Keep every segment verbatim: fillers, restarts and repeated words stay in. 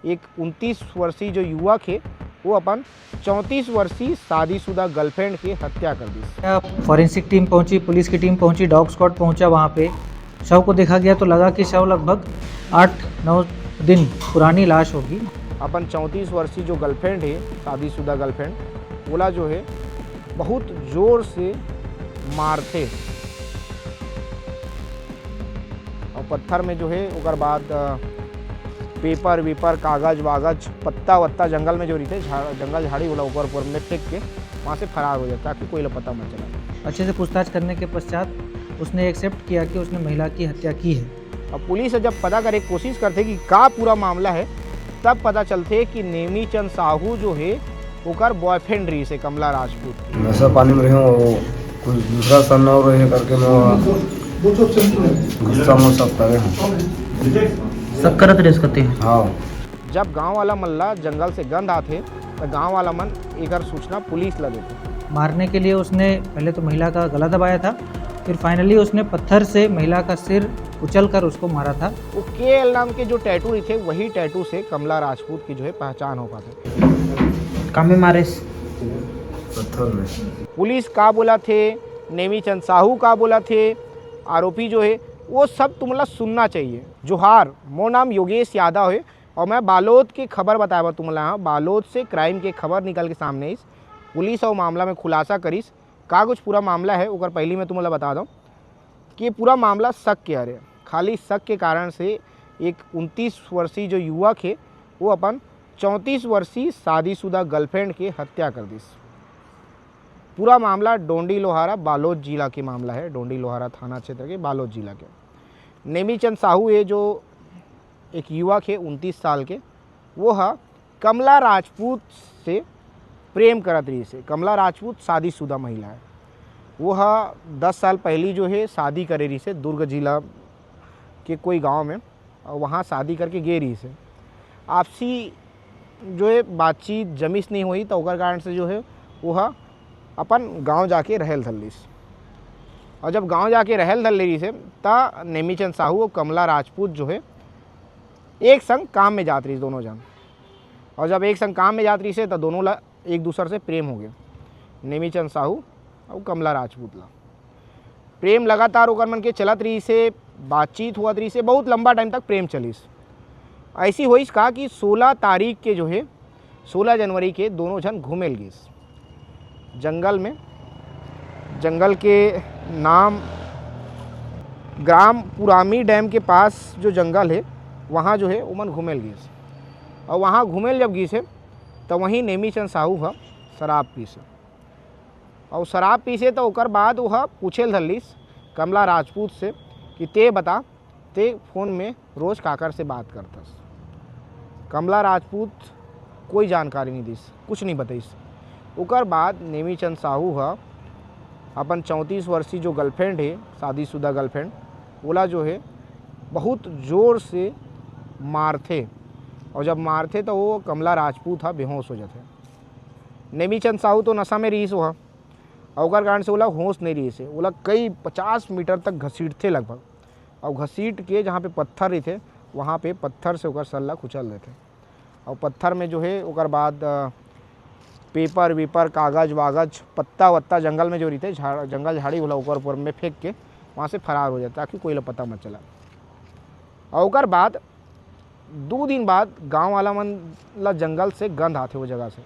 एक उनतीस वर्षीय जो युवक हे, वो अपन चौंतीस वर्षीय शादीशुदा गर्लफ्रेंड के हत्या कर दिस। फॉरेंसिक टीम पहुंची, पुलिस की टीम पहुंची, डॉग स्क्वाड पहुंचा। वहां पे शव को देखा गया तो लगा कि शव लगभग आठ नौ दिन पुरानी लाश होगी। अपन चौंतीस वर्षीय जो गर्लफ्रेंड हे, शादीशुदा गर्लफ्रेंड, ओला जो हे बहुत जोर से मारथे और पत्थर में जो हे ओकर बाद अ, पेपर वेपर, कागज वागज, पत्ता वत्ता जंगल में जो रहिथे, झाड़, जंगल झाड़ी, ओला ओकर ऊपर में फेंक के वहाँ से फरार हो जाता, ताकि कोई ला पता मत चला। अच्छे से पूछताछ करने के पश्चात उसने एक्सेप्ट किया कि उसने महिला की हत्या की है। अब पुलिस ह जब पता करे के कोशिश करथे कि का पूरा मामला हे, तब पता चलथे कि नेमी चंद साहू जो हे, ओकर बॉयफ्रेंड रहिस हे कमला राजपूत। नशा पानी में रहे हो, कुछ दूसरा सन्ना और रहे करके मैं गुस्सा में सब करे हूँ। सब करत रहे उसका तेल। हाँ। जब गांव वाला मन ला जंगल से गंध आथे, त गांव वाला मन एकर सूचना पुलिस ला देथे। मारने के लिए उसने पहले तो महिला का गला दबाया था, फिर फाइनली उसने पत्थर से महिला का सिर उछल कर उसको मारा था। वो के एल नाम के जो टैटू रहिथे, वही टैटू से कमला राजपूत की जो है पहचान हो पाथे। कामे मारे। पत्थर में। पुलिस का बोला थे, नेमी चंद साहू का बोला थे, आरोपी जो है, वो सब तुमला सुनना चाहिए। जोहार, मोर नाम योगेश यादव है और मैं बालोद के खबर बताए बर तुमला यहाँ। बालोद से क्राइम के खबर निकल के सामने आइस। पुलिस और मामला में खुलासा करिस। का कुछ पूरा मामला है, ओकर पहली मैं तुमला बता दूँ कि ये पूरा मामला शक के हरे। खाली शक के कारण से एक उनतीस वर्षीय जो युवक है, वो अपन चौंतीस वर्षीय शादीशुदा गर्लफ्रेंड के हत्या कर दिस। पूरा मामला डोंडी लोहारा बालोद जिला के मामला है, डोंडी लोहारा थाना क्षेत्र के बालोद जिला के। नेमी चंद साहू ये जो एक युवक है उनतीस साल के, वो ह कमला राजपूत से प्रेम करत रहिस हे। कमला राजपूत शादीशुदा महिला है। वो ह दस साल पहली जो है शादी करे रहिस हे दुर्ग जिला के कोई गांव में, और वहाँ शादी करके गे रहिस हे। आपसी जो है बातचीत जमिस नहीं होई, तो ओकर कारण से जो है वो ह अपन गांव जाके रहल धर लिस। और जब गांव जाके रहल धर ले रहिस हे, त नेमीचंद साहू और कमला राजपूत जो है एक संग काम में जात रहिस दोनों जन। और जब एक संग काम में जात रहिस हे, त दोनों ला एक दूसर से प्रेम हो गए, नेमीचंद साहू और कमला राजपूत ला। प्रेम लगातार ओकर मन के चलत रहिस हे, बातचीत होवत रहिस हे, बहुत लंबा टाइम तक प्रेम चलिस। ऐसी होइस का कि सोलह तारीख के जो है, सोलह जनवरी के दोनों झन घूमे ल गिस जंगल में। जंगल के नाम ग्राम पुरामी डैम के पास जो जंगल है, वहाँ जो है ओमन घूमे ल गिस। और वहाँ घूमे ल जब गिस है, तो वहीं नेमीचंद साहू ह शराब पीस हे। और शराब पीस हे, तो ओकर बाद वह पूछे ल धर लिस कमला राजपूत से कि ते बता, ते फोन में रोज काकर से बात करथस। कमला राजपूत कोई जानकारी नहीं दिस, कुछ नहीं बतइस। ओकर बाद नेमीचंद साहू ह अपन चौंतीस वर्षीय जो गर्लफ्रेंड है, शादीशुदा गर्लफ्रेंड, ओला जो है बहुत जोर से मारथे। और जब मारथे, तो वो कमला राजपूत ह बेहोश हो जाथे। नेमीचंद साहू तो नशा में रहिस, वह, और ओकर कारण से ओला होश नहीं रहिस हे। ओला कई पचास मीटर तक घसीटथे लगभग, और घसीट के जहाँ पे पत्थर रहिथे, वहाँ पे पत्थर से ओकर सर ला कुचल देथे। और पत्थर में जो है ओकर बाद अ, पेपर वेपर, कागज वागज, पत्ता वत्ता जंगल में जो रहिथे, झाड़, जंगल झाड़ी, ओला ओकर ऊपर में फेंक के वहाँ से फरार हो जाता, ताकि कोई ला पता मत चला। और ओकर बाद दो दिन बाद गांव वाला मन ला जंगल से गंध आथे वो जगह से।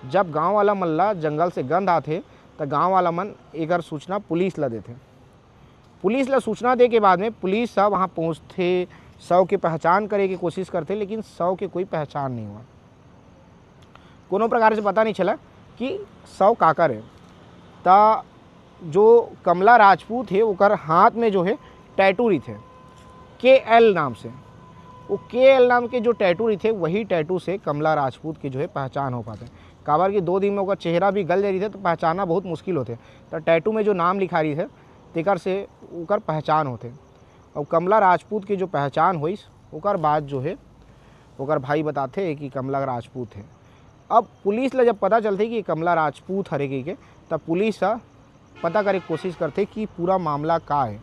जब गांव वाला मन ला जंगल से गंध आथे, त गांव वाला मन एकर सूचना पुलिस ला देथे। पुलिस ला सूचना दे के बाद में पुलिस ह वहाँ पहुँचथे, शव के पहचान करे के कोशिश करथे, लेकिन शव के कोई पहचान नहीं हुआ। कोनो प्रकार से पता नहीं चला कि शव काकर है। त जो कमला राजपूत है, ओकर हाथ में जो है टैटू रहिथे के एल नाम से। वो के एल नाम के जो टैटू रहिथे, वही टैटू से कमला राजपूत के जो है पहचान हो पाथे। काबर कि दो दिन में ओकर चेहरा भी गल जाए रहिथे, तो पहचानना बहुत मुश्किल होथे। तो टैटू में जो नाम लिखा रहिथे, तेकर से ओकर पहचान होथे। और कमला राजपूत के जो पहचान होइस, ओकर बाद जो है ओकर भाई बताथे कि कमला राजपूत है। अब पुलिस ला जब पता चलथे कि कमला राजपूत हरे कहिके, तब पुलिस ह पता करे के कोशिश करथे कि पूरा मामला का है।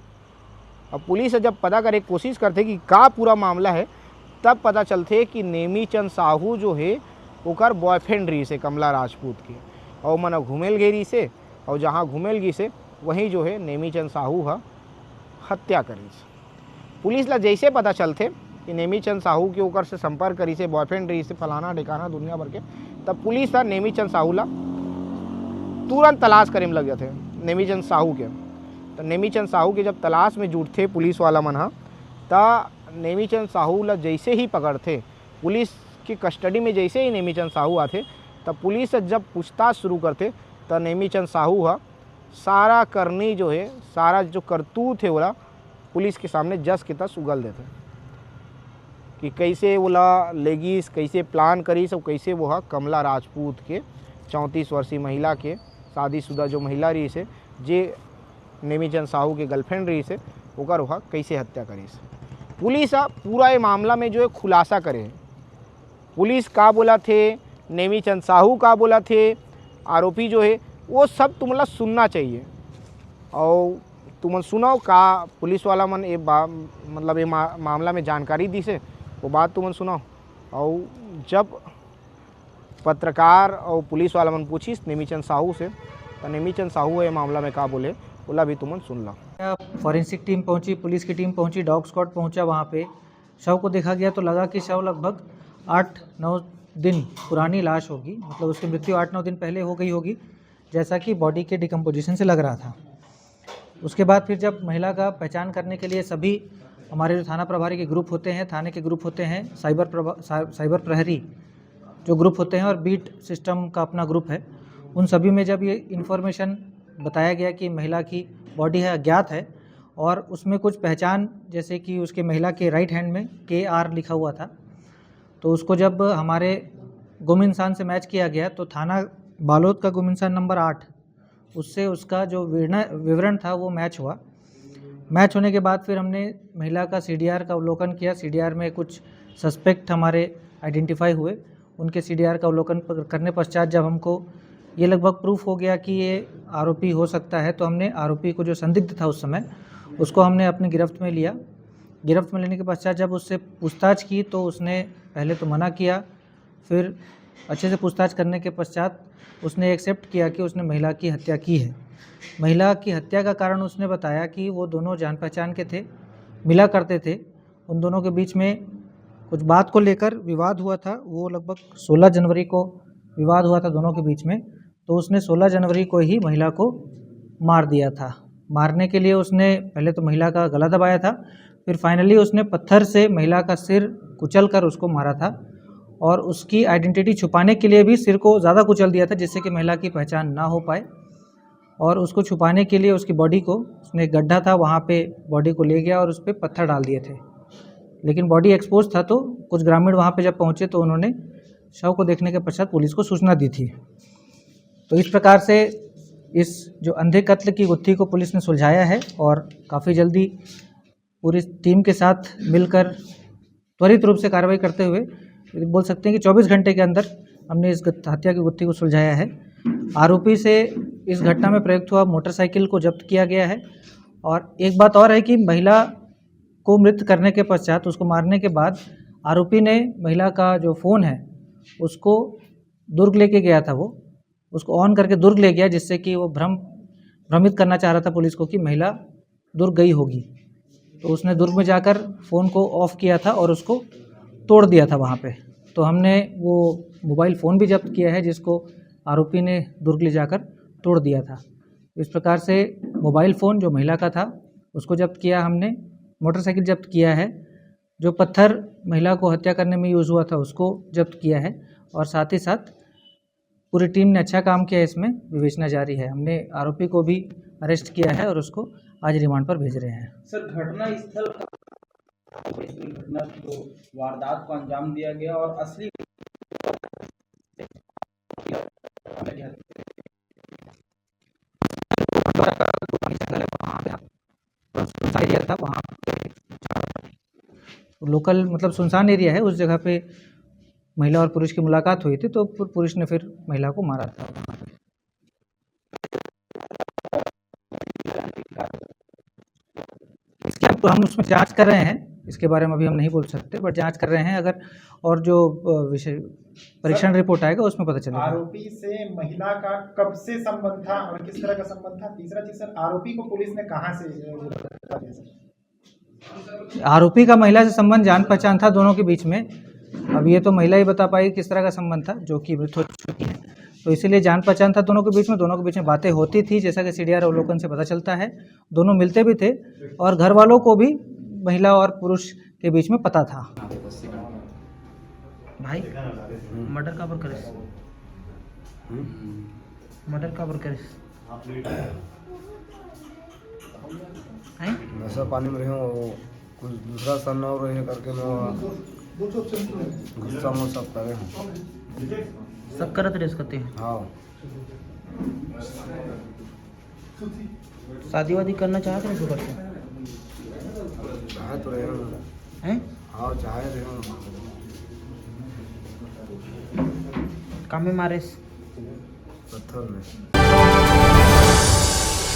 अब पुलिस ह जब पता करे के कोशिश करथे कि का पूरा मामला है, तब पता चलथे कि नेमीचंद साहू जो हे, ओकर बॉयफ्रेंड रहिस हे कमला राजपूत के, अउ ओमन ह घूमे ल गे रहिस हे, अउ जहाँ घूमे ल गिस हे, वहीं जो हे नेमीचंद साहू ह हत्या करिस। पुलिस ला जैसे पता चलथे कि नेमीचंद साहू के ओकर से संपर्क करिस हे, बॉयफ्रेंड रहिस हे, फलाना ढिकाना दुनिया भर के, तब पुलिस ह नेमीचंद साहू ला तुरंत तलाश करे में लग जाथे, नेमीचंद साहू के। तो नेमीचंद साहू के जब तलाश में जुटथे पुलिस वाला मन ह, त नेमीचंद साहू ला जैसे ही पकड़थे, पुलिस के कस्टडी में जैसे ही नेमीचंद साहू आथे, त पुलिस ह जब पूछताछ शुरू करथे, त नेमीचंद साहू ह सारा करनी जो हे, सारा जो करतूत हे, ओला पुलिस के सामने जस के तस उगल देथे कि कैसे ओला लेगिस, कैसे प्लान करिस अउ कैसे वो ह कमला राजपूत के, चौंतीस वर्षीय महिला के, शादीशुदा जो महिला रहिस हे, जे नेमीचंद साहू के गर्लफ्रेंड रहिस हे, ओकर वो ह कैसे हत्या करिस। पुलिस ह पूरा ये मामला में जो हे खुलासा करे हे, पुलिस का बोलत हे, नेमीचंद साहू का बोलत हे, आरोपी जो हे, वो सब तुमन ला सुनना चाहिए। अउ तुमन सुनव का पुलिस वाला मन ये बा-, मतलब ये मा-, मामला में जानकारी दिस हे, वो बात तुमन सुनव। अउ जब पत्रकार अउ पुलिस वाला मन पूछिस नेमीचंद साहू से, त नेमीचंद साहू ये मामला में का बोले, ओला भी तुमन सुन ला। फॉरेंसिक टीम पहुंची, पुलिस की टीम पहुंची, डॉग स्क्वाड पहुंचा वहाँ पे। शव को देखा गया तो लगा कि शव लगभग आठ नौ दिन पुरानी लाश होगी, मतलब उसकी मृत्यु आठ नौ दिन पहले हो गई होगी, जैसा कि बॉडी के डिकम्पोजिशन से लग रहा था। उसके बाद फिर जब महिला का पहचान करने के लिए सभी हमारे जो थाना प्रभारी के ग्रुप होते हैं, थाने के ग्रुप होते हैं, साइबर प्रभा-, सा-, साइबर प्रहरी जो ग्रुप होते हैं और बीट सिस्टम का अपना ग्रुप है, उन सभी में जब ये इन्फॉर्मेशन बताया गया कि महिला की बॉडी है, अज्ञात है, और उसमें कुछ पहचान, जैसे कि उसके महिला के राइट हैंड में के आर लिखा हुआ था, तो उसको जब हमारे गुम इंसान से मैच किया गया तो थाना बालोद का गुम इंसान नंबर आठ, उससे उसका जो विवरण विवरण था वो मैच हुआ। मैच होने के बाद फिर हमने महिला का सीडीआर का अवलोकन किया। सीडीआर में कुछ सस्पेक्ट हमारे आइडेंटिफाई हुए। उनके सीडीआर का अवलोकन प-, करने पश्चात जब हमको ये लगभग प्रूफ हो गया कि ये आरोपी हो सकता है, तो हमने आरोपी को, जो संदिग्ध था उस समय, उसको हमने अपने गिरफ्त में लिया। गिरफ्त में लेने के पश्चात जब उससे पूछताछ की तो उसने पहले तो मना किया, फिर अच्छे से पूछताछ करने के पश्चात उसने एक्सेप्ट किया कि उसने महिला की हत्या की है। महिला की हत्या का कारण उसने बताया कि वो दोनों जान पहचान के थे, मिला करते थे। उन दोनों के बीच में कुछ बात को लेकर विवाद हुआ था। वो लगभग सोलह जनवरी को विवाद हुआ था दोनों के बीच में। तो उसने सोलह जनवरी को ही महिला को मार दिया था। मारने के लिए उसने पहले तो महिला का गला दबाया था, फिर फाइनली उसने पत्थर से महिला का सिर कुचल कर उसको मारा था, और उसकी आइडेंटिटी छुपाने के लिए भी सिर को ज़्यादा कुचल दिया था, जिससे कि महिला की पहचान ना हो पाए। और उसको छुपाने के लिए उसकी बॉडी को, उसने एक गड्ढा था, वहाँ पे बॉडी को ले गया और उस पर पत्थर डाल दिए थे। लेकिन बॉडी एक्सपोज था, तो कुछ ग्रामीण वहाँ पे जब पहुँचे तो उन्होंने शव को देखने के पश्चात पुलिस को सूचना दी थी। तो इस प्रकार से इस जो अंधे कत्ल की गुत्थी को पुलिस ने सुलझाया है और काफ़ी जल्दी पूरी टीम के साथ मिलकर त्वरित रूप से कार्रवाई करते हुए बोल सकते हैं कि चौबीस घंटे के अंदर हमने इस गत-, हत्या की गुत्थी को सुलझाया है। आरोपी से इस घटना में प्रयुक्त हुआ मोटरसाइकिल को जब्त किया गया है और एक बात और है कि महिला को मृत करने के पश्चात, उसको मारने के बाद आरोपी ने महिला का जो फ़ोन है उसको दुर्ग लेके गया था। वो उसको ऑन करके दुर्ग ले गया, जिससे कि वो भ्रम भ्रमित करना चाह रहा था पुलिस को कि महिला दुर्ग गई होगी। तो उसने दुर्ग में जाकर फ़ोन को ऑफ किया था और उसको तोड़ दिया था वहाँ पे। तो हमने वो मोबाइल फ़ोन भी जब्त किया है, जिसको आरोपी ने दुर्ग ले जाकर तोड़ दिया था। इस प्रकार से मोबाइल फ़ोन जो महिला का था, उसको जब्त किया हमने। मोटरसाइकिल जब्त किया है। जो पत्थर महिला को हत्या करने में यूज़ हुआ था, उसको जब्त किया है। और साथ ही साथ पूरी टीम ने अच्छा काम किया, इसमें विवेचना जारी है। हमने आरोपी को भी अरेस्ट किया है और उसको आज रिमांड पर भेज रहे हैं। सर, घटना स्थल का, घटना जो वारदात को अंजाम दिया गया और असली एरिया था, वहाँ पे लोकल, मतलब सुनसान एरिया है, उस जगह पे महिला और पुरुष की मुलाकात हुई थी, तो पु-, पुरुष ने फिर महिला को मारा था। इसकी अब हम उसमें जांच कर रहे हैं। इसके बारे में अभी हम नहीं बोल सकते, बट जांच कर रहे हैं। अगर और जो अ, विषय परीक्षण रिपोर्ट आएगा, उसमें पता चलेगा। आरोपी से महिला का कब से संबंध था और किस तरह का संबंध था? तीसरा चीज सर, आरोपी को पुलिस ने कहाँ से गिरफ्तार किया सर? आरोपी का महिला से संबंध, जान पहचान था दोनों के बीच में। अब ये तो महिला ही बता पाएगी किस तरह का संबंध था, जो कि मृत हो चुकी है। तो इसीलिए जान पहचान था दोनों के बीच में, दोनों के बीच में बातें होती थी, जैसा कि सीडीआर अवलोकन से पता चलता है। दोनों मिलते भी थे और घर वालों को भी महिला और पुरुष के बीच में पता था। भाई, मर्डर काबर करिस? मर्डर काबर करिस? हैं? नशा पानी में रहे हो, कुछ दूसरा सन और रहे करके मैं गुस्सा में सब करे हूँ। शक करत रहे सकते हैं। हाँ। शादी वादी करना चाहते हैं शुरू करते? चाहे तो रहे हूँ। हैं? हाँ, चाहे रहे हूँ। कामे मारे? पत्थर में।